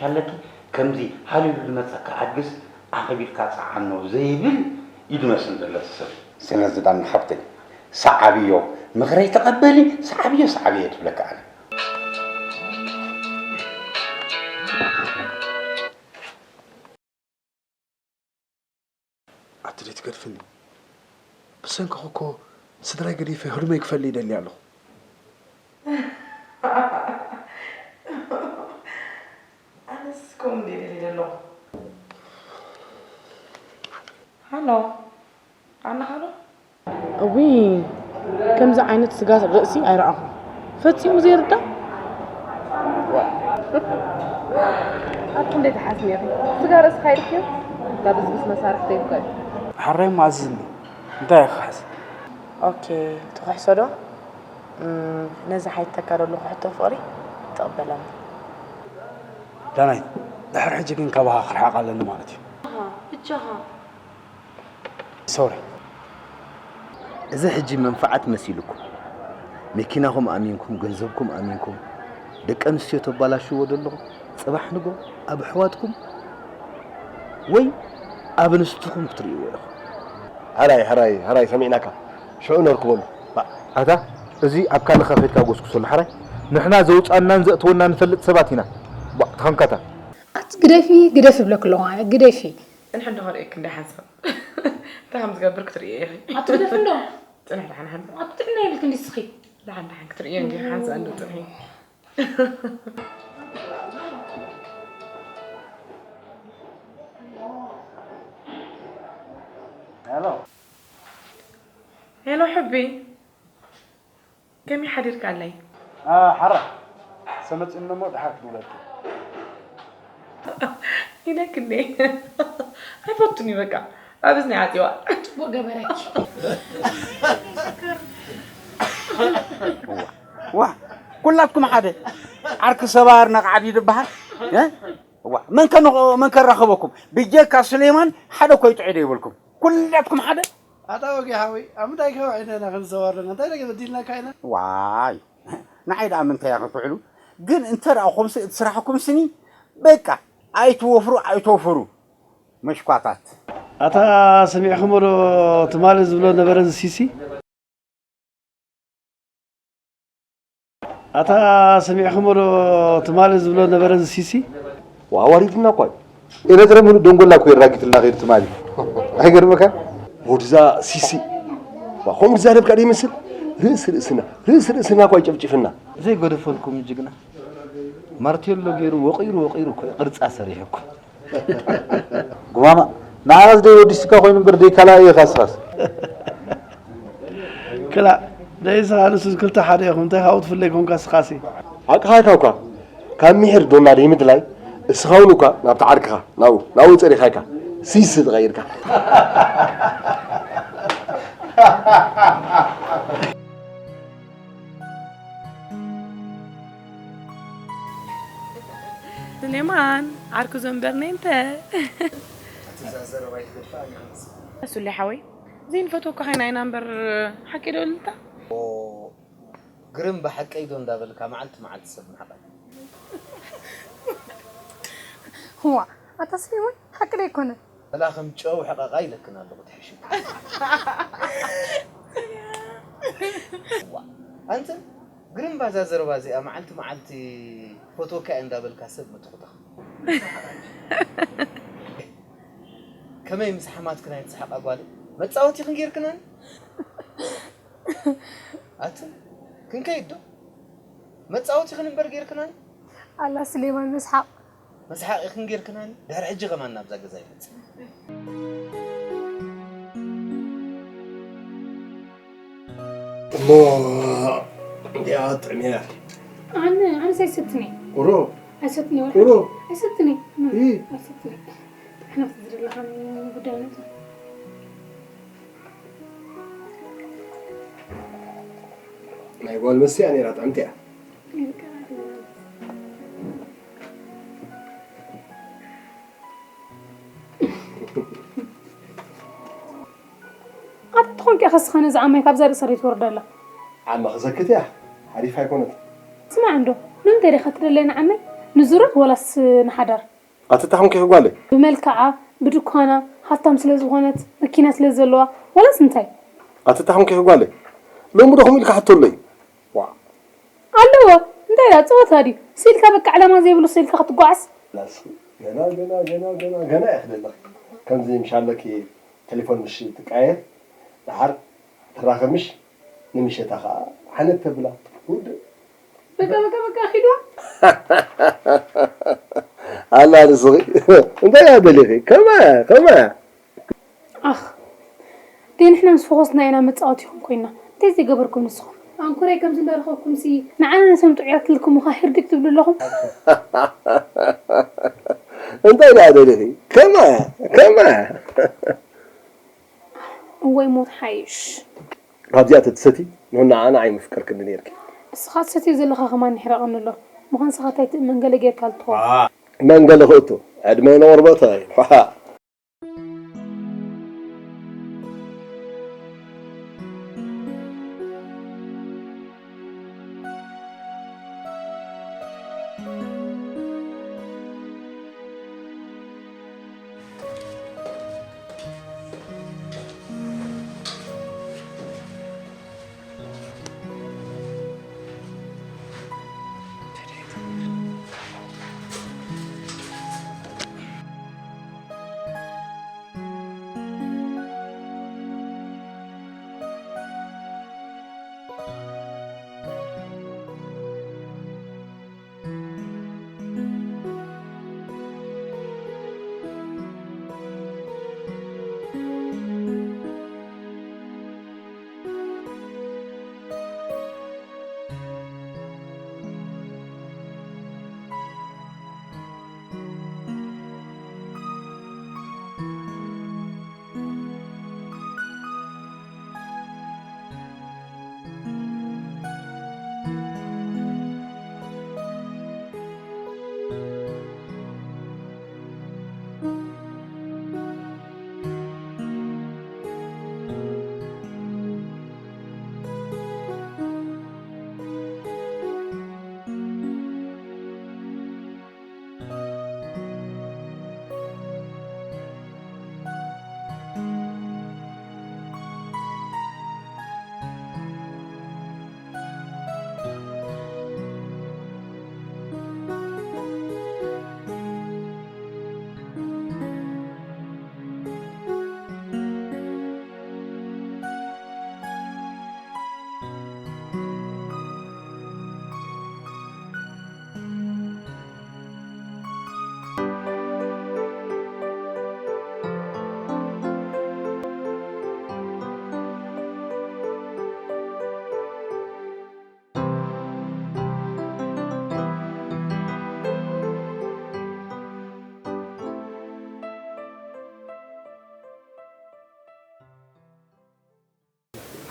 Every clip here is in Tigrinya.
ኣለኪ ከምዚ ሃሊሉ ዝመጸካ ኣድግስ ኣኸቢድካ ጸዓኖ ዘይብል እዩ ዝመስል ዘሎ እቲ ሰብ። ስለዚ ዳኒ ሓብተይ ሰዓብዮ፣ ምኽረይ ተቐበሊ፣ ሰዓብዮ ሰዓብዮ እየ ትብለካ ኣነ። ኣቲ ደይ ትገድፍኒ። ብሰንክኺ እኮ ስድራይ ገዲፈ ህልመይ ክፈሊ ይደሊ ኣለኹ። ኣነስ ከምኡ እንድየ ደልየ ዘለኹ። ሃሎ፣ ኣና ሃሎ? እውይ፣ ከምዚ ዓይነት ስጋር ርእሲ ኣይረኣኹን። ፈጺሙ ዘይርዳእ። ኣቲ ክንደይ ትሓስሚ ኢኺ? ስጋር ርእስኻ ኢልክዮ? እታ ብዝብስ መሳርሕተይ እኮ እያ። ሕራይ እሞ ኣዝዝኒ። እንታይ እየ ክኽሕስ? ኦኬ፣ ትኽሕሶ ዶ? እም፣ ነዚ ሓይተካ ዘለኹ ሕቶ ፍቕሪ ትቕበለኒ? ዳናይት፣ ድሕሪ ሕጂ ግን ካባኻ ክርሕቕ ኣለኒ ማለት እዩ። ኣሃ፣ ብጃኻ። ሶሪ። እዚ ሕጂ መንፍዓት መሲሉኩም፣ መኪናኹም ኣሚንኩም፣ ገንዘብኩም ኣሚንኩም፣ ደቂ ኣንስትዮ ተባላሽዎ ዘለኹም፣ ጽባሕ ንጎ ኣብ ኣሕዋትኩም ወይ ኣብ ኣንስትኹም ክትርእይዎ ኢኹም። ሕራይ፣ ሕራይ፣ ሕራይ፣ ሰሚዕናካ። ሽዑ ነርክበሉ። ባእ። ኣታ፣ እዚ ኣብ ካልእኻ ከይድካ ጎስጉሰሉ፣ ሕራይ። ንሕና ዘውጻናን ዘእተወናን ንፈልጥ ሰባት ኢና። ባእ፣ ተኸንካታ። ኣቲ ግደፊ፣ ግደፊ እብለኪ ኣለኹ ኣነ፣ ግደፊ። ጽንሒ እንዶ ከርእየኪ እንዳ ሓንሳብ። እንታይ ከም ዝገብር ክትርእዮ ኢኺ። ኣቲ ግደፊ እንዶ። ጽንሒ ደሓን ሓንሳብ። ኣቲ ጥዕና የብልኪ እንዲ እስኺ። ደሓን ደሓን ክትርእዮ እንዲ ሓንሳብ እንዶ ጽንሒ። ሄሎ። ሄሎ ሕቢ። ከመይ ሓዲርካለይ? ኣ፣ ሓራ። ሰመጽእኒ እሞ ደሓር ክድውለልኪ። ኢለኪ እንዴ? ኣይፈቱን እዩ በቃ። ኣብ እዝኒ ዓጽዋ። ጽቡቕ ገበረኪ። ዋ፣ ኩላትኩም ሓደ። ዓርኪ ሰባር ነቕዓት እዩ ዝበሃል። እ? ዋ፣ መን ከን-፣ መን ከራኸበኩም? ብጀካ ሱሌማን ሓደ እኮ ይጥዑ ዶ ይብልኩም? ኩላትኩም ሓደ? ኣታ ወጊ ሓወይ፣ ኣብ ምንታይ ከውዒልና ኢና ክንዘዋር ዘለና? እንታይ ነገር በዲልናካ ኢና? ዋይ፣ ንዓይ ደኣ ምንታይ እያ ክትውዕሉ? ግን እንተ ደኣ ኹምሲ እቲ ስራሕኩም ስኒ፣ በቃ፣ ኣይትወፍሩ፣ ኣይትወፍሩ። መሽኳታት። ኣታ ሰሚዕኹሞ ዶ ትማሊ ዝብሎ ነበረ እዚ ሲሲ? ኣታ ሰሚዕኹሞ ዶ ትማሊ ዝብሎ ነበረ እዚ ሲሲ? ዋ፣ ኣዋሪድና እኳ እዩ። ኤረትረ ምሉእ ደንጎላ እኮ የራጊፍልና ከይዱ ትማሊ። ኣይገርመካን? ወድዛ ሲሲ። ዋ፣ ከምኡ ዝዛረብካ ዶ ይመስል? ርእሲ ርእስና፣ ርእሲ ርእስና እኳ ይጨፍጭፍና። ዘይገደፈልኩም ጅግና። ማርቴሎ ገይሩ ወቒሩ ወቒሩ እኮ እዩ ቅርጻ ሰሪሑኩም። ጉማማ፣ ንዓኻስ ደይ ወዲስካ ኮይኑ እምበር ደይ ካልኣይ ኢኻ እስኻስ። ክላእ፣ ደይ ንስኻ ንሱስ ክልተ ሓደ ኢኹም፣ እንታይ ካብኡ ትፍለ ኮንካ እስኻሲ። ሓቅኻ ኢኻ እኳ፣ ካብ ሚሒር ዶና ደይ ምድላይ፣ እስኻ እውን እኳ ናብቲ ዓርክኻ፣ ናብኡ፣ ናብኡ ጸሪኻይካ፣ ሲስ ተቐይርካ። ስሌማን፣ ዓርኩ ዘንበርኒ እንተ። እዛ ዘረባ ይትገባእ ይመስል። ሱሌ ሓወይ፣ ዘይንፈትወካ ኸይና ኢና እምበር፣ ሓቂ ዶ ልልታ? ኦ፣ ግርም ብሓቀይ ዶ እንዳበልካ መዓልቲ መዓልቲ ሰብ ምሕቓይ። ህዋ፣ ኣታ ስሌማን፣ ሓቂ ዶ ኣይኮነን? በላ ከም ጨው ሕቐቓ ኢለክን ኣለኹ ትሕሽው። ዋ፣ ኣንተ ግርም ባዛ ዘረባ እዚኣ መዓልቲ መዓልቲ ፈትወካ እየ እንዳበልካ ሰብ ምትኹታ። ከመይ ምስ ሓማትክን ኣይትስሓቓ ጓለይ? መጻወቲኽን ጌርክናኒ? ኣቲ ክንከይድ ዶ? መጻወቲኽን እምበር ጌርክናኒ? ኣላ ስሌማን መስሓቕ። መስሓቕ ኢኽን ጌርክናኒ? ድሕሪ ሕጂ ከማን ናብዛ ገዛ ይመጽእ። እሞ እንዲኣ ጥዕምያ። ኣነ፣ ኣነስ ኣይሰትን'የ። ቁሩብ። ኣይሰትን'የ ወላ። ቁሩብ። ኣይሰትን'የ። እ። ኣይሰትን'የ። ንሕና ዝደለኻኒ ጉዳይ ነቲ። ናይ ጓል መስያ ነይራ፣ ጥዕምቲ እያ። ኣቲ ትኾንኪ ኢኻ ስኻ ነዚ ዓማይ ካብዛ ርእሰ ርእሲ ወርዳ ኣላ። ዓማ ክዘክት እያ፣ ሓሪፍ ኣይኮነት። ስማዕ እንዶ፣ ንምንታይ ዲኻ ትደለየና ዓማይ? ንዙረት ዋላስ ንሓዳር? ኣትታኹም ከይጓለ? ብመልክዓ፣ ብድኳና፣ ሃብታም ስለ ዝኾነት፣ መኪና ስለ ዘለዋ፣ ዋላስ እንታይ? ኣትታኹም ከይጓለ? ሎሚ ዶ ከምኡ ኢልካ ሕቶ ኣሎ እዩ? ዋ። ኣለዎ። እንታይ ዳ ጸወታ ድዩ? ስኢልካ በቃ ዕላማ ዘይብሉ ስኢልካ ክትጓዓዝ? ላስ ገና ገና ገና ገና ገና እያ ክደለኺ። ከምዚ ምሻለኪ ቴሌፎን ምሽ ትቃየር፣ ደሓር ትራኸምሽ፣ ንምሸታ ኸዓ ሓነት ተብላ። ውድእ። በቃ በቃ በቃ ኺዱ። ኣላ ንስኺ እንታይ እያ ደሊኺ? ከማ ከማ። ኣኽ፣ ደይ ንሕና ምስ ፈኾስና ኢና መጻወቲኹም ኮይና። እንታይ ዘይገበርኩም ንስኹም? ኣንኮረይ ከምዚ እንዳረኸብኩም ሲ ንዓና ነሰም ጥዑያት ልኩም ምዃ ህርድግ ትብሉ ኣለኹም። እንታይ ደኣ ደሊኺ? ከማ ከማ። እወይ ሞት ሓይሽ። ካብዚኣ ተትሰቲ ንሁና ኣነ ኣይምፍቀርክኒ ነይርኪ። እስኻ ትሰትዮ ዘለኻ ከማን ይሕረቐኒ ኣሎ። ምዃን ንስኻ እንታይ ትእመን ገለ ጌርካ ልትኾን? መንገሊ ክእቱ ዕድመ ንቆርበተይ።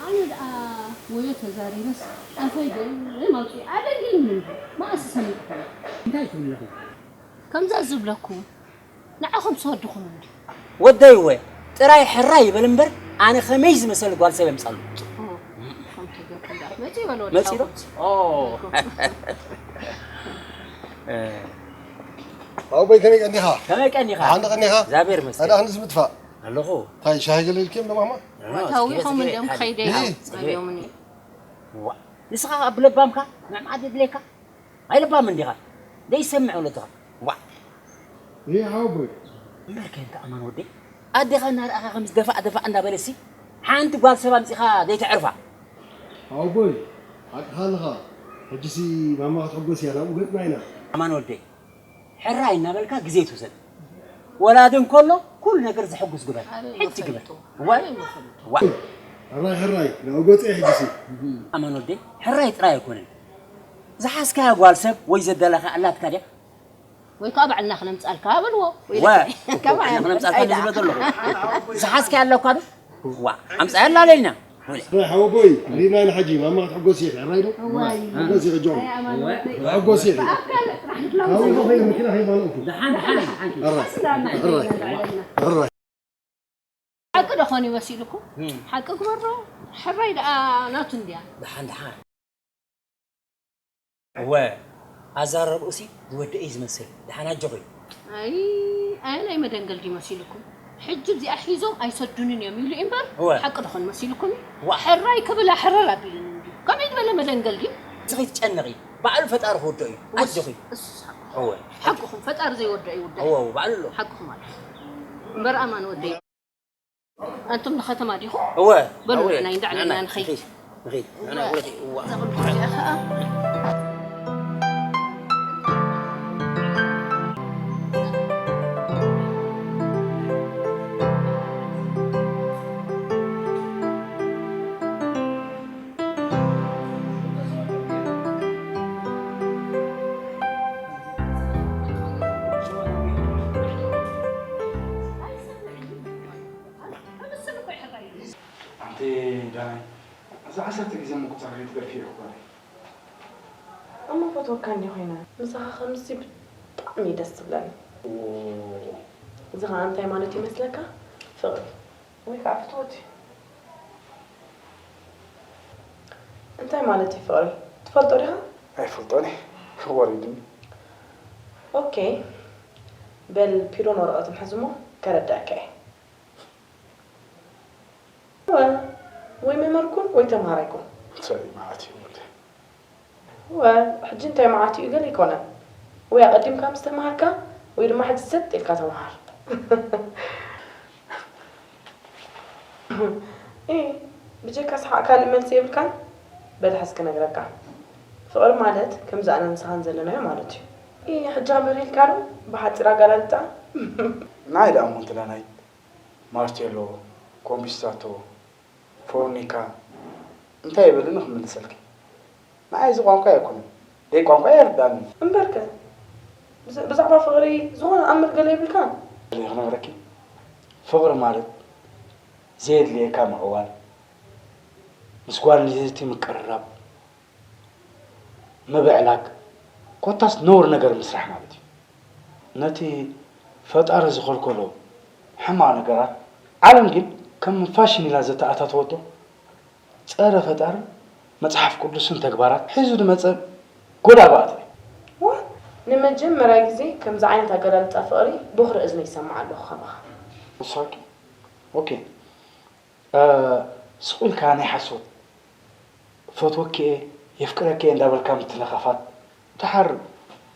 ኣነ ደኣ ወዮ ተዛሪበስ ኣፈይ ገይም ኣውፅኡ ኣደንጊ ምን መኣስ ሰሚዕኩም? እንታይ ትብሉ ኣለኹም? ከምዛ ዝብለኩም ንዓኹም ዝወድኹም እንዲ። ወደይ እወ ጥራይ ሕራይ ይበል እምበር ኣነ ከመይ ዝመሰል ጓል ሰብ የምጻሉ። መጺ በሎ መጺ ዶ? ኦ። ኣቦይ ከመይ ቀኒኻ? ከመይ ቀኒኻ? ሓንደ ቀኒኻ? እግዚኣብሔር ይመስገን። ኣዳ ክንድስ ምጥፋእ? ኣለኹ። እንታይ ሻሂ ገለ ኢልክዮም ዶ ማማ? ታዊኾም እንዲኦም ከይደ ኢሎም ጸልዮምኒ። ዋ፣ ንስኻ ኣብ ለባምካ ምዕማድ የድልየካ? ኣይለባም እንዲኻ? ዘይሰምዕ ወለድኻ። ዋ። ይህ ሓወቦይ። እምበርከ እንተ ኣማን ወደይ፣ ኣዴኻ እናረኣኻ ከምዚ ደፋእ ደፋእ እንዳበለሲ፣ ሓንቲ ጓል ሰብ ኣምጺኻ ዘይተዕርፋ። ሓወቦይ፣ ሓቅኻ ኣለኻ። ሕጂሲ ማማ ክትሕጎስ እያ፣ ናብኡ ገጽና ኢና። ኣማን ወደይ፣ ሕራይ እናበልካ ግዜ ትውሰድ። ወላዲ እንከሎ ኩሉ ነገር ዘሐጉስ ግበር። ኣበይ ሕጂ ግበር። መፈለጡ? ዋይ፣ ኣበይ መፈለጡ? ዋይ። ሕራይ፣ ሕራይ፣ ናብኡ ገጸ ሕጂሲ። ኣማን ወደይ፣ ሕራይ ጥራይ ኣይኮነን። ዝሓዝካያ ጓል ሰብ ወይ ዘደለኻ ኣላትካ ድያ? ወይ ከዓ ባዕልና ክነምጻልካ በልዎ። ወይ ወ-፣ ከዓ ባዕልና ክነምጻልካ ኣይዳ። ንዝብል ዘለኹ። ዝሓዝካያ ኣለኳ ዶ? ዋ፣ ኣምጻያ ኣላለይና። ሕራይ ሓወቦይ፣ ሪና ንሓጂ፣ ማማ ክትሕጎስ ኢኺ፣ ሕራይ ዶ? ዋይ። ሕጎስ ኢኺ፣ ጆን። ኣይ፣ ኣማን ወደይ። ሕጎስ ኢኺ። ብኣካል ጥራሕ ክትለምጽ። ካብኡ ከይዱ መኪና ከይማለእኩ። ደሓን፣ ደሓን፣ ደሓን። ሕራይ። ሕራይ። ሕራይ። ሓቂ ዶ ኾን ይመሲልኩም? እም። ሓቂ ግበሮ። ሕራይ ደኣ ናቱ እንድያ። ደሓን፣ ደሓን። እወ፣ ኣዛረርኡሲ ዝወደእ እዩ ዝመስል። ደሓን ኣጆኺ። ኣይ፣ ኣየናይ መደንገል ድዩ መሲልኩም? ሕጂ እዚኣ ሒዞም ኣይሰዱንን እዮም ኢሉ እምበር፣ እወ። ሓቂ ዶ ኾን መሲልኩም እዩ? ዋ። ሕራይ ክብል ኣሕረር ኣቢሉኒ እንድዩ። ከመይ ዝበለ መደንገል ድዩ? እዚ ከይትጨነቒ፣ ባዕሉ ፈጣሪ ክወደኦ እዩ። ኣስ-፣ ኣጆኺ። እስ-፣ እወ። ሓቅኹም፣ ፈጣሪ ዘይወደኦ ይውዳእ። እወ፣ እወ፣ ባዕሉ ኣሎ። ሓቅኹም ኣሎ። እምበር ኣማን ወደይ። ኣንቱም ንኸተማ ዲኹም? እወ፣ በሉ፣ እወ፣ ንዕና እንዳዕለና ንዕና ንኸይድ። ንኸይድ፣ ንኸይድ፣ ንዕና እወ። ውረድ፣ እዋ። እዛ ቁልቁል እዚኣ ኸኣ። ኣንቲ ዳናይ፣ እዛ ዓሰርተ ግዜ ምቁጻር ከይትገድፊ እየ ክጓሪ። እሞ ፈትወካ እንዲ ኮይነ፣ ምሳኻ ከምዚ ብጣዕሚ እዩ ደስ ዝብለኒ። ኦ። እዚ ኸዓ እንታይ ማለት ይመስለካ? ፍቕሪ። ወይ ከዓ ፍትወት እዩ። እንታይ ማለት እዩ ፍቕሪ? ትፈልጦ ዲኻ? ኣይፈልጦን እየ። ወሪዱኒ። ኦኬ። በል ፒሮን ወረቐትን ሕዝሞ ከረዳእካ እየ። እወ፣ ወይ መምህር ኩን ወይ ተምሃራይ ኩን። እንታይ ማለት እዩ ወዲ? እወ፣ ሕጂ እንታይ መዓት እዩ ገለ ኣይኮነን። ወይ ኣቐዲምካ ምስ ተምሃርካ፣ ወይ ድማ ሕጂ ሰጥ ኢልካ ተምሃር። እ፣ ብጀካ ሰሓቕ ካልእ መልሲ የብልካን? በል ሕዚ ክነግረካ። ፍቕሪ ማለት ከምዚ ኣነ ንስኻን ዘለናዮ ማለት እዩ። እ፣ ሕጂ ኣምር ኢልካ ዶ? ብሓጺር ኣገላልጻ። ናይ ደኣ እሞ እንተ ዳናይ ማርቴሎ፣ ኮምፒስታቶ፣ ፎርኒካ፣ እንታይ ይበልኒ ክምልሰልኪ? ንዓይ እዚ ቋንቋ ኣይኮነን። ደይ ቋንቋ ኣይርድኣንን። እምበርከ፣ ብዛ-፣ ብዛዕባ ፍቕሪ ዝኾነ ኣምር ገለ የብልካን? ገለ ክነግረኪ፣ ፍቕሪ ማለት ዘየድልየካ ምዕዋል፣ ምስ ጓል ኣንስተይቲ ምቅርራብ፣ ምብዕላግ፣ ኮታስ ነውር ነገር ምስራሕ ማለት እዩ። ነቲ ፈጣሪ ዝኸልከሎ ሕማቕ ነገራት፣ ዓለም ግን ከም ፋሽን ኢላ ዘተኣታተወቶ ጸረ ፈጣርን መጽሓፍ ቅዱስን ተግባራት ሒዙ ዝመጸ ጎዳኢ ባእታ እዩ። ዋ! ንመጀመርያ ግዜ ከምዚ ዓይነት ኣገላልጻ ፍቕሪ ብኹሪ እዝኒ ይሰምዕ ኣለኹ ከማኻ። ንስኻኪ? ኦኬ። እ፣ ስቕ ኢልካ ናይ ሓሶት፣ "እፈትወኪ እየ፣ የፍቅረኪ እየ" እንዳበልካ ምትንኻፋት፣ ደሓር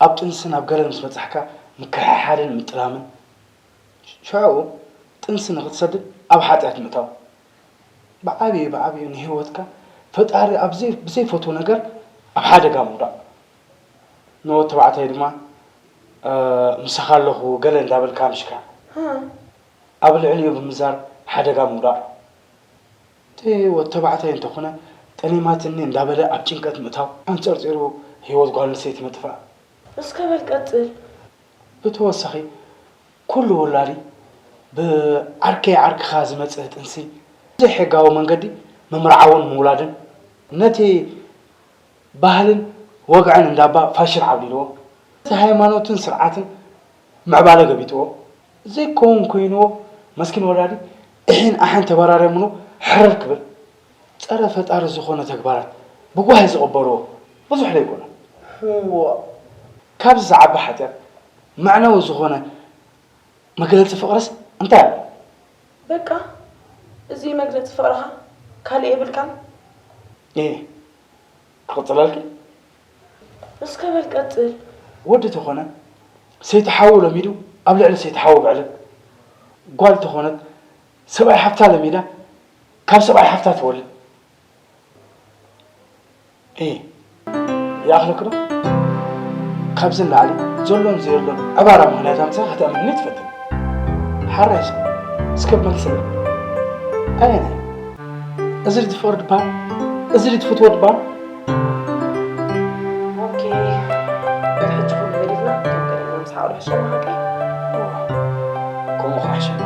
ኣብ ጥንስን ኣብ ገለን ምስ በጻሕካ ምክሕሓልን ምጥላምን፣ ሽዑ ጥንሲ ንኽትሰድድ ኣብ ሓጢኣት ምእታው። ብዓብዩ፣ ብዓብዩ ንህይወትካ ፈጣሪ ኣብ ዘይ-፣ ብዘይፈትዎ ነገር ኣብ ሓደጋ ምውዳቕ። ንወዲ ተባዕታይ ድማ፣ እ፣ "ምሳኻ ኣለኹ" ገለ እንዳበልካ ምሽካዕ። ሃ። ኣብ ልዕሊኡ ብምዛር ሓደጋ ምውዳቕ። እቲ ወዲ ተባዕታይ እንተኾነ፣ "ጠሊማትኒ" እንዳበለ ኣብ ጭንቀት ምእታው፣ ኣንጸርጺሩ ህይወት ጓል ኣንስተይቲ ምጥፋእ። እስከ በል ቀጽል። ብተወሳኺ፣ ኩሉ ወላዲ ብዓርከይ ዓርክኻ ዝመጽእ ጥንሲ ብዘይሕጋዊ መንገዲ ምምርዓውን ምውላድን፣ ነቲ ባህልን ወግዕን እንዳባ ፋሽን ዓብሊልዎ፣ እቲ ሃይማኖትን ስርዓትን ምዕባለ ገቢጥዎ፣ ዘይከውን ኮይንዎ፣ መስኪን ወላዲ እሒን ኣሕን ተበራርዮምሉ ሕርር ክብል፣ ጸረ ፈጣሪ ዝኾነ ተግባራት ብጓሂ ዝቕበልዎ ብዙሕ ዶ ኣይኮነን? እዎ። ካብዚ ዝዓቢ ሓጢኣት መዕነዊ ዝኾነ መግለጺ ፍቕርስ እንታይ ኣሎ? በቃ፣ እዚ መግለጺ ፍቕርኻ ካልእ የብልካን? እየ። ክቕጽለልኪ? እስከ በል ቀጽል። ወዲ ተኾነ ሰይቲ ሓዉ ለሚዱ ኣብ ልዕሊ ሰይቲ ሓዉ ብዕልግ። ጓል ተኾነት ሰብኣይ ሓፍታ ለሚዳ ካብ ሰብኣይ ሓፍታ ትወልድ። እየ። ይኣኽለኪ ዶ? ካብዚ ንላዕሊ ዘሎን ዘየሎን ዕባራ ምኽንያት ኣምጺኻ ከተእምንኒ ትፈትን። ሓራይ ሰብ፣ እስከ መልስለይ። ኣየናይ? እዚ ድዩ ፍቕሪ ድበሃል? እዚ ድዩ ፍትወት ድበሃል? ኦኬ። በል ሕጂ ኩሉ ገዲፍና ከም ቀደምና ምሳሕ ዶ ሕሸና ሓቀይ? እዋ፣ ከምኡ ኸዓ ሕሸና።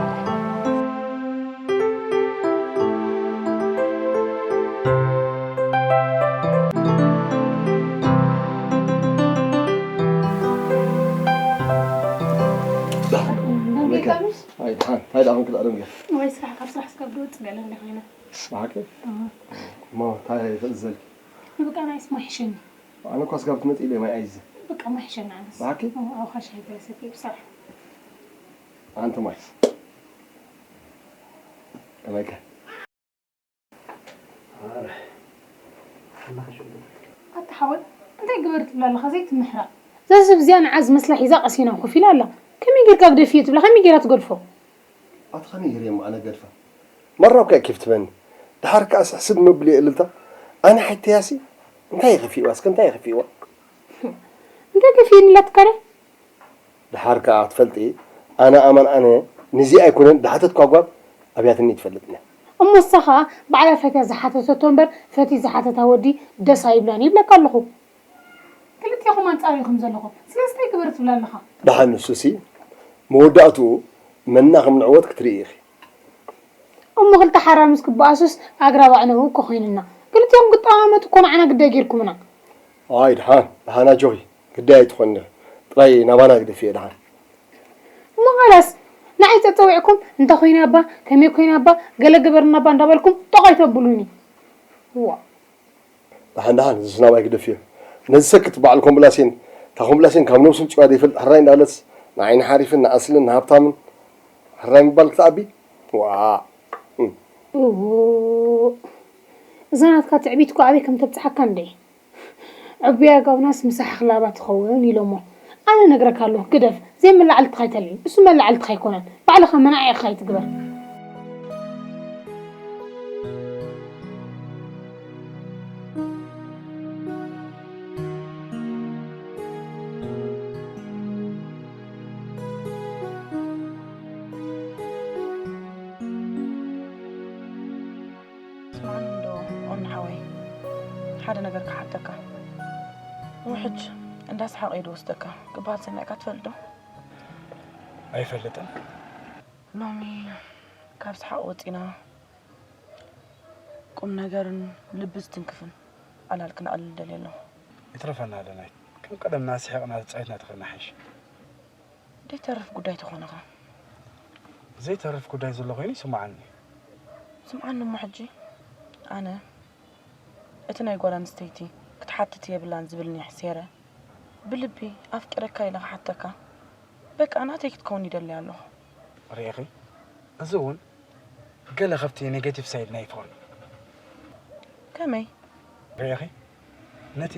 ደሓን። ደንበይ ቀሚስ? ኣይ፣ ደሓን። እንታይ ደኣ ኮንኪ ደኣ ደንገል? ወይ ስራሕ፣ ካብ ስራሕ ስጋብ ዝወጽእ ገለ እንደ ኮይነ። ብሓቂ? እዎ። እሞ እንታይ ክእዘዝ? በቃ ናይ ስማ ይሕሸኒ። ኣነ እኳ ስጋብ ትመጽእ ኢለ ማይ ኣይዝን። በቃ ማይ ሸና ኣነስ። ማኪ? ኣዎ፣ ኣውኻ ሻይ ብያ ሰትየ ብስራሕ። ኣንተ ማይ። ከመይከ? ኣታ ሓወይ፣ እንታይ ግበር ትብላ ኣለኻ ዘይትምሕራ? እዛ ሰብ እዚኣ ንዓ ዝመስላ ሒዛ ቀሲና ኮፍ ኢላ ኣላ። ከመይ ጌርካ ግደፍዮ ትብላ፣ ከመይ ጌራ ትገድፎ? ኣቲ ከመይ ገይረ እሞ ኣነ ገድፋ? መራብ ከኣ ኬፍ ትበኒ። ደሓር ከኣ ስሕስብ መብል እየ እልልታ። ኣነ ሓይተያሲ እንታይ ይኸፊእዋ? እስከ እንታይ ይኸፊእዋ? እንታይ ከፊእኒ ኢላትካ ድያ? ደሓር ከኣ ትፈልጢ፣ ኣነ ኣማን ኣነ ንዚ ኣይኮነን ድሓተትኳ ጓል ኣብያትኒ ትፈልጥኒ። እሞ እሳ ኸኣ ባዕላ ፈትያ ዝሓተተቶ እምበር ፈትዩ ዝሓተታ ወዲ ደስ ኣይብላን ይብለካ ኣለኹ። ክልቴኹም ኣንጻር ኢኹም ዘለኹም። ስለዚ እንታይ ግበር ትብላ ኣለኻ? ደሓን ንሱሲ መወዳእትኡ መና ከም ንዕወት ክትርኢ ኢኺ። እሞ ክልተ ሓራምዝ ክበኣሱስ ኣግራብ ኣዕነው እኮ ኮይንና። ክልቴኹም ክትጠማመቱ እኮ ንዓና ግዳይ ጌርኩምና። ኣይ ደሓን፣ ደሓን ኣጆኺ። ግዳይ ኣይትኾኒ ኢኺ። ጥራይ ናባና ግደፍዮ ደሓን። እሞ ኻላስ ንዓይ ጸጸዊዕኩም እንተ ኮይና እባ፣ ከመይ ኮይና እባ፣ ገለ ግበርና እባ እንዳበልኩም ጠቕ ኣይተብሉኒ። ዋ። ደሓን ደሓን፣ እዚ ስናባይ ግደፍዮ። ነዚ ሰክት በዓል ኮምብላሴን፣ እታ ኮምብላሴን ካብ ነብሱ ውጭዋ ዘይፈልጥ ሕራይ እንዳበለትስ ንዓይ ንሓሪፍን ንኣስልን ንሃብታምን ሕራይ ምባል ክትኣቢ? ዋ። እም። እዎ። እዛ ናትካ ትዕቢት እኮ ኣበይ ከም ተብጽሓካ እንደ። ዕቡያ ጋውናስ ምሳሕ ኣኽላባ ትኸውን ኢሎሞ። ኣነ ነግረካ ኣለኹ፣ ግደፍ። ዘይመላዕልትኻ ኣይተልዕል። እሱ መላዕልትኻ ኣይኮነን። ባዕልኻ መናዒቕኻ ኣይትግበር። ስምዓኒ እንዶ ኦኒ ሓወይ፣ ሓደ ነገር ክሓተካ። ውሕጅ እንዳ ሰሓቐ እዩ ዝወስደካ ክበሃል ሰሚዕካ ትፈልጥ ዶ? ኣይፈልጥን። ሎሚ ካብ ሰሓቕ ወጺና ቁም ነገርን ልቢ ዝትንክፍን ዕላል ክነዕልል ደልየ ኣለኹ። ይትረፈና ደናይት፣ ከም ቀደምና ስሒቕና ተጻዊትና ተኾና ሓይሽ። ዘይተርፍ ጉዳይ ተኾነ ኸ? ዘይተርፍ ጉዳይ ዘሎ ኮይኑ ይስምዓኒ። ስምዓኒ እሞ ሕጂ ኣነ እቲ ናይ ጓል ኣንስተይቲ ክትሓትት የብላን ዝብልኒ ሕሴረ ብልቢ ኣፍቂረካ ኢለ ክሓተካ በቃ ናተይ ክትከውን ይደሊ ኣለኹ። ርኢኺ? እዚ እውን ገለ ካብቲ ኔጌቲቭ ሳይድ ናይ ፍቕሪ። ከመይ? ርኢኺ? ነቲ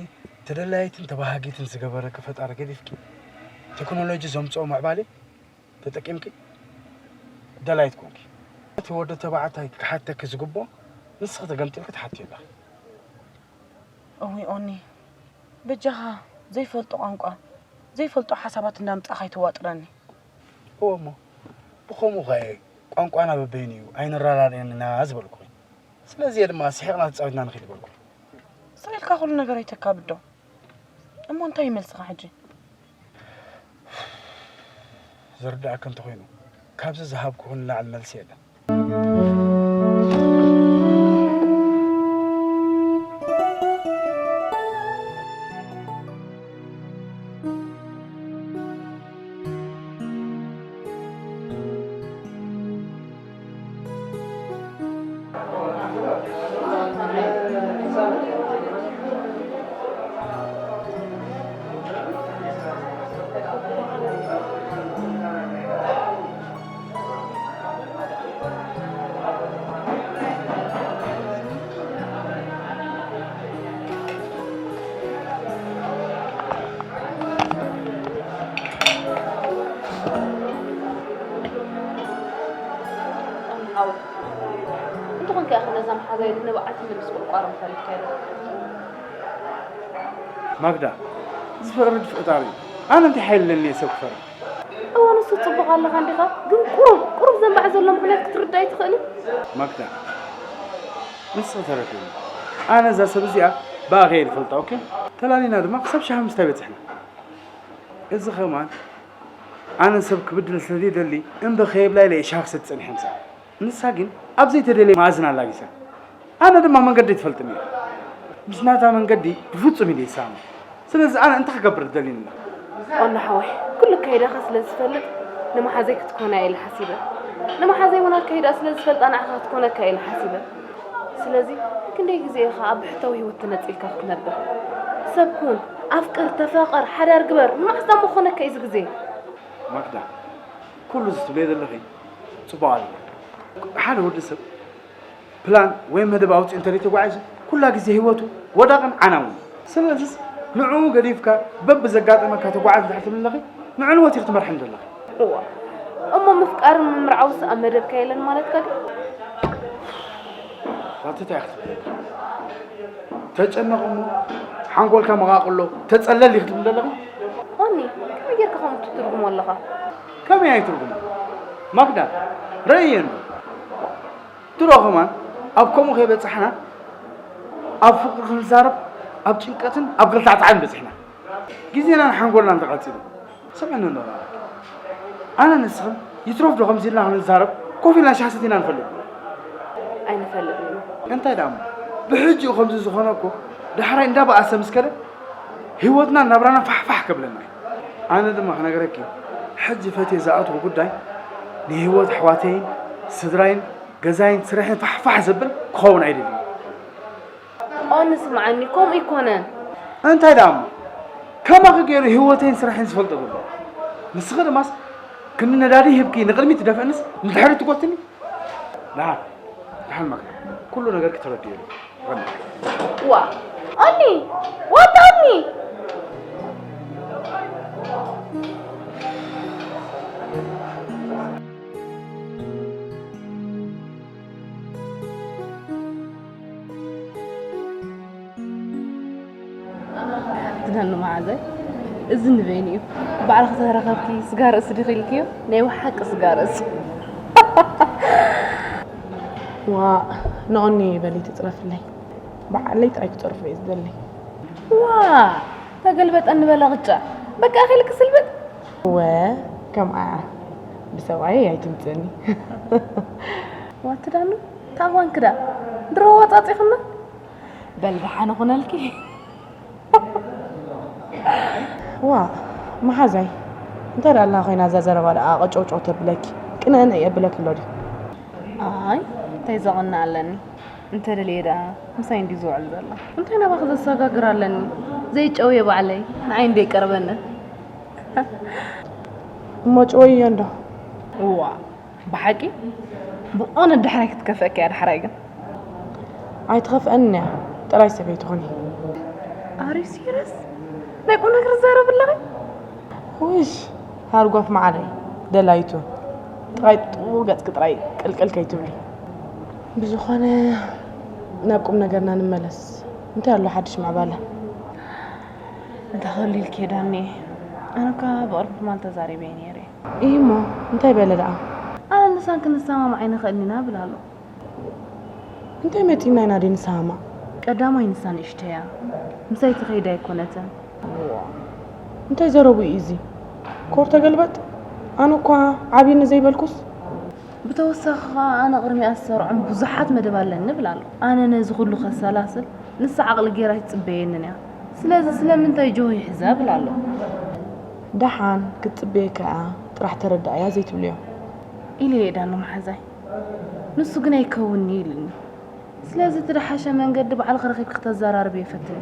ተደላይትን ተባሃጊትን ዝገበረኪ ፈጣሪ ገዲፍኪ፣ ቴክኖሎጂ ዘምጽኦ ምዕባለ ተጠቂምኪ ደላይት ኮንኪ። እቲ ወዲ ተባዕታይ ክሓተኪ ዝግብኦ ንስኺ ተገምጢልኪ ትሓትዮ ኣለኺ። እውይ ኦኒ፣ በጃኻ ዘይፈልጦ ቋንቋ፣ ዘይፈልጦ ሓሳባት እንዳምጻእኻ ኣይተዋጥረኒ። እወ እሞ፣ ብኸምኡ ኸኣ እየ ቋንቋና በበይኑ እዩ፣ ኣይንረዳድእን ኢና ዝበልኩኺ። ስለዚ እየ ድማ ስሒቕና ተጻዊትና ንኺድ በልኩ። ስቕ ኢልካ ኩሉ ነገር ኣይተካብዶ። እሞ እንታይ እዩ መልስኻ ሕጂ? ዝርድኣካ እንተኾይኑ፣ ካብዚ ዝሃብኩኺ ንላዕሊ መልሲ የለን። እንተኾንካ ኢኻ ነዛ መሓዛይ ንባዕልቲ መልስ ቁርቋር ምፈሪድካዮ። ማግዳ፣ ዝፈርድ ፈጣሪ እዩ። ኣነ እንታይ ሓይሊ ኣለኒ ሰብ ክፈርድ? እወ፣ ንሱ ጽቡቕ ኣለኻ እንዲኻ፣ ግን ቁሩብ፣ ቁሩብ ዘንባዕ ዘሎ ምኽንያት ክትርዳእ ኣይትኽእልን? ማግዳ፣ ንስኺ ተረድእኒ። ኣነ እዛ ሰብ እዚኣ ብኣኸ እየ ዝፈልጣ፣ ኦኬ? ተላሊና ድማ ክሳብ ሻሂ ምስታይ በጺሕና። እዚ ኸማን ኣነ ሰብ ክብድል ስለ ዘይደሊ፣ እምቢ ከይብላ ኢለ እየ ሻሂ ክሰቲ ጸኒሐ ምሳኣ። ንሳ ግን ኣብ ዘይተደለየ መኣዝና ኣላጊሳ። ኣነ ድማ መንገደይ ትፈልጥኒ እያ። ምስ ናታ መንገዲ ብፍጹም ኢለ ይሰማማዕ። ስለዚ ኣነ እንታይ ክገብር ትደልይኒ ኣለኺ? ኦና ሓወይ፣ ኩሉ ኣካይዳኻ ስለ ዝፈልጥ ንመሓዘይ ክትኮና እየ ኢለ ሓሲበ። ንመሓዘይ እውን ኣካይዳ ስለ ዝፈልጣ ንዓኻ ክትኮነካ እየ ኢለ ሓሲበ። ስለዚ ክንደይ ግዜ ኢኻ ኣብ ብሕታዊ ህይወት ተነጺልካ ክትነብር? ሰብ ኩን፣ ኣፍቅር፣ ተፋቐር፣ ሓዳር ግበር። ንመዓስ ደኣ ምኾነካ እዩ እዚ ግዜ? ማክዳ፣ ኩሉ እዚ ትብልዮ ዘለኺ ጽቡቕ ኣሎ። ሓደ ወዲ ሰብ ፕላን ወይ መደብ ኣውጺኡ እንተዘይተጓዒዙ፣ ኩላ ግዜ ህይወቱ ወዳቕን ዓናውን። ስለዚስ ንዕኡ ገዲፍካ በብዘጋጠመካ ተጓዓዝ እንድሕር ትብሊ ኣለኺ፣ ንዕንወት ኢኺ ትመርሕኒ ዘለኺ። እዋ፣ እሞ ምፍቃርን ምምርዓውስ ኣብ መደብካ የለን ማለትካ ድዩ? ዋትታ ኢኺ ትብሊ። ተጨነቕ እሞ ሓንጎልካ መቓቕሎ ተጸለል ኢኺ ትብሊ ዘለኺ። ኦኒ፣ ከመይ ጌርካ ከምኡ ትትርጉሞ ኣለኻ? ከመይ ኣይትርጉሞ? ማክዳ፣ ረእየኒ። ድሮ ከማን ኣብ ከምኡ ከይበጻሕና፣ ኣብ ፍቕሪ ክንዛረብ፣ ኣብ ጭንቀትን ኣብ ገልታዕታዕን በጺሕና። ግዜናን ሓንጎልናን ተቓጺሉ። ስምዕኒ እንዶ፣ ኣነ ንስኽን ይትረፍ ዶ ከምዚ ኢልና ክንዛረብ፣ ኮፍ ኢልና ሻሂ ሰቲና ንፈልጥ? ኣይንፈልጥን ኢና። እንታይ ደኣ እሞ፣ ብሕጂኡ ከምዚ ዝኾነ እኮ፣ ዳሕራይ እንዳበኣሰ ምስ ከደ፣ ህይወትናን ናብራናን ፋሕፋሕ ከብለና እዩ። ኣነ ድማ ክነግረኪ፣ ሕጂ ፈትየ ዝኣትዎ ጉዳይ፣ ንህይወት ኣሕዋተይን ስድራይን ገዛይን ስርሕን ፋሕፋሕ ዘብል ክኸውን ኣይደልን። ኦኒ ስምዓኒ፣ ከምኡ ኣይኮነን። እንታይ ደኣ እሞ? ከማኺ ገይሩ ህይወተይን ስርሐይን ዝፈልጦ ዘሎ። ንስኺ ድማስ ክንዲ ነዳዲ ሂብኪ ንቕድሚት ትደፍእንስ ንድሕሪት ትጎትኒ? ደሓን፣ ደሓን መግቢ። ኩሉ ነገር ክተረድዮ እዩ። ዋ፣ ኦኒ! ዋታ ኦኒ! ዝናኑ መዓዘይ፣ እዚ ንበይኑ እዩ። ባዕልኺ ተረኸብኪ ስጋ ርእሲ ዲኺ ኢልክዮ? ናይ ብሓቂ ስጋ ርእሲ። ዋ፣ ንኦኒ በሊ ትጽረፍለይ። ባዕለይ ጥራይ ክጸርፎ እየ ዝደሊ። ዋ፣ ተገልበጠኒ በለ ቅጫ። በቃ ኣኺልኪ ስልብጥ። ወ፣ ከምኣ ብሰብኣየይ ኣይትምጽእኒ። ዋትዳኑ፣ ታዋንክዳ፣ ድሮ ወጻጺኽና። በል ደሓን ኹነልኪ። ዋ፣ መሓዛይ፣ እንታይ ደኣ ኣላ ኮይና እዛ ዘረባ ደኣ ቀጨውጨው ተብለኪ? ቅንዕንዕ የብለኪ ኣሎ ድዩ? ኣይ፣ እንታይ ዘቕንእ ኣለኒ? እንተ ደልየ ደኣ ምሳይ እንድዩ ዝውዕል ዘሎ። እንታይ ናባኺ ዘሰጋግር ኣለኒ? ዘይጨውየ ባዕለይ፣ ንዓይ እንዶ ይቀርበኒ። እሞ ጨውዮ እንዶ። እዋ፣ ብሓቂ ብእውነት ዳሕራይ ክትከፍአኪ እያ፣ ዳሕራይ ግን። ኣይትኸፍአንን እያ፣ ጥራይ ሰበይቲ ኹኒ። Are you serious? ናይ ቁም ነገር ትዛረቢ ኣለኺ? ውሽ፣ ሃርጓፍ መዓረይ፣ ደላይቱ። ጥራይ ጥቡ ገጽኪ ጥራይ ቅልቅል ከይትብሊ። ብዝኾነ፣ ናብ ቁም ነገርና ንመለስ። እንታይ ኣሎ ሓድሽ ምዕባለ? እንታይ ክህሉ ኢልኪ ዳኒ? ኣነ እኳ ብቕድሚ ትማል ተዛሪበ ነይረ። ኢሂ እሞ፣ እንታይ በለ ደኣ? ኣነ ንሳን ክንሰማማዕ ኣይንኽእልን ኢና ብል ኣሎ። እንታይ መጺእና ኢና ደይ ንሰማማዕ? ቀዳማይ ንሳ ንእሽተይ እያ። ምሳይ ትኸይድ ኣይኮነትን። እንታይ ዘረቡ እዩ እዚ? ኮር ተገልበጥ? ኣነ እኳ ዓብይኒ ዘይበልኩስ? ብተወሳኺ ኸኣ ኣነ ቅድሚኣ ዝሰርዖም ብዙሓት መደብ ኣለኒ ብል ኣሎ። ኣነ ነዚ ኩሉ ከሰላስል ንሳ ዓቕሊ ገይራ ኣይትጽበየንን እያ። ስለዚ ስለምንታይ ጆሆ ይሕዛ ብል ኣሎ። ደሓን ክትጽበየካ እያ ጥራሕ ተረድኣያ ዘይትብልዮ። ኢለ እየ ዳኑ መሓዛይ። ንሱ ግን ኣይከውንን'ዩ ኢሉኒ። ስለዚ እቲ ደሓሸ መንገዲ ባዕልኺ ረኺብኪ ክተዘራርብዮ ፈትኒ።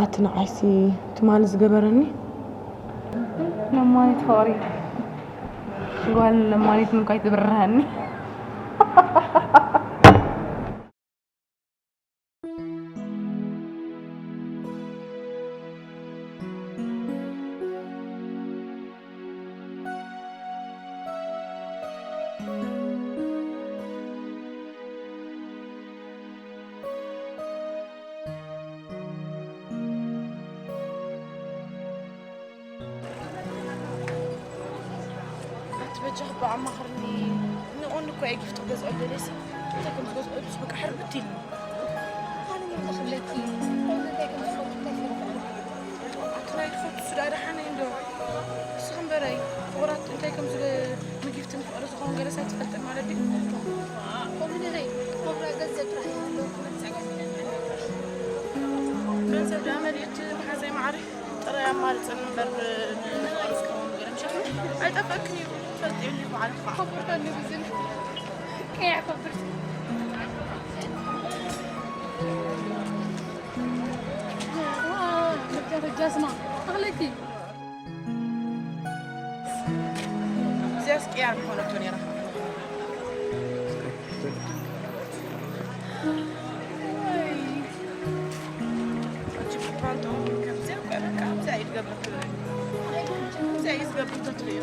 ኣቲ ንዓይሲ ትማሊ ዝገበረኒ። ለማኒት ፍቕሪ። ጓል ለማኒት ምንኳ ኣይትብርሃኒ። ኣቲ በጃኺ እባ ኣማኽርኒ። ንኦኒ እኮ እየ ጊፍቲ ክገዝኦ ደልየሲ፣ እንታይ ከም ዝገዝኦ ኢሉስ በቃ ሕርብት ኢሉኒ። ኣነ ምን ክብለኪ? ኦኒ እንታይ ከም ዝፈቱ እንታይ ፈለጠ? ኣቲ ናይ ትፈቱ እሱ ደኣ ደሓነይ እንዶ። ንስኺ እምበረይ፣ ፍቑራት እንታይ ከም ዝብ-፣ ንጊፍቲ ንፍቕሪ ዝኸውን ገለስ ኣይትፈልጥን ማለት ድዩ? ኮሚደረይ፣ ኮብራ ገንዘብ ጥራሕ እዩ ዘለዉ፣ ክመጽእ ገንዘብ ደኣ መሊእቲ መሓዘይ መዓረይ። ጥራይ ኣማርጸኒ እምበር ንፍቕሪ ዝኸውን ነገር ምሸት ኣይጠፍኣክን እዩ። ትፈልጥዮ እንዲኺ ባዕልኺ ከዓ። ከቡርካ ንግዝን ከየዕፈብርት። ጃስማ ኣኽለኪ። እዚኣስ ቅያር ምኾነቶ ነይራ። ወይ፣ እቺ ፓንቶ ከምዚኣ እኮ እያ፣ በቃ፣ ከምዚኣ እዩ ዝገብር ትብለኒ። ከምዚኣ እዩ ዝገብር ተትርእዩ።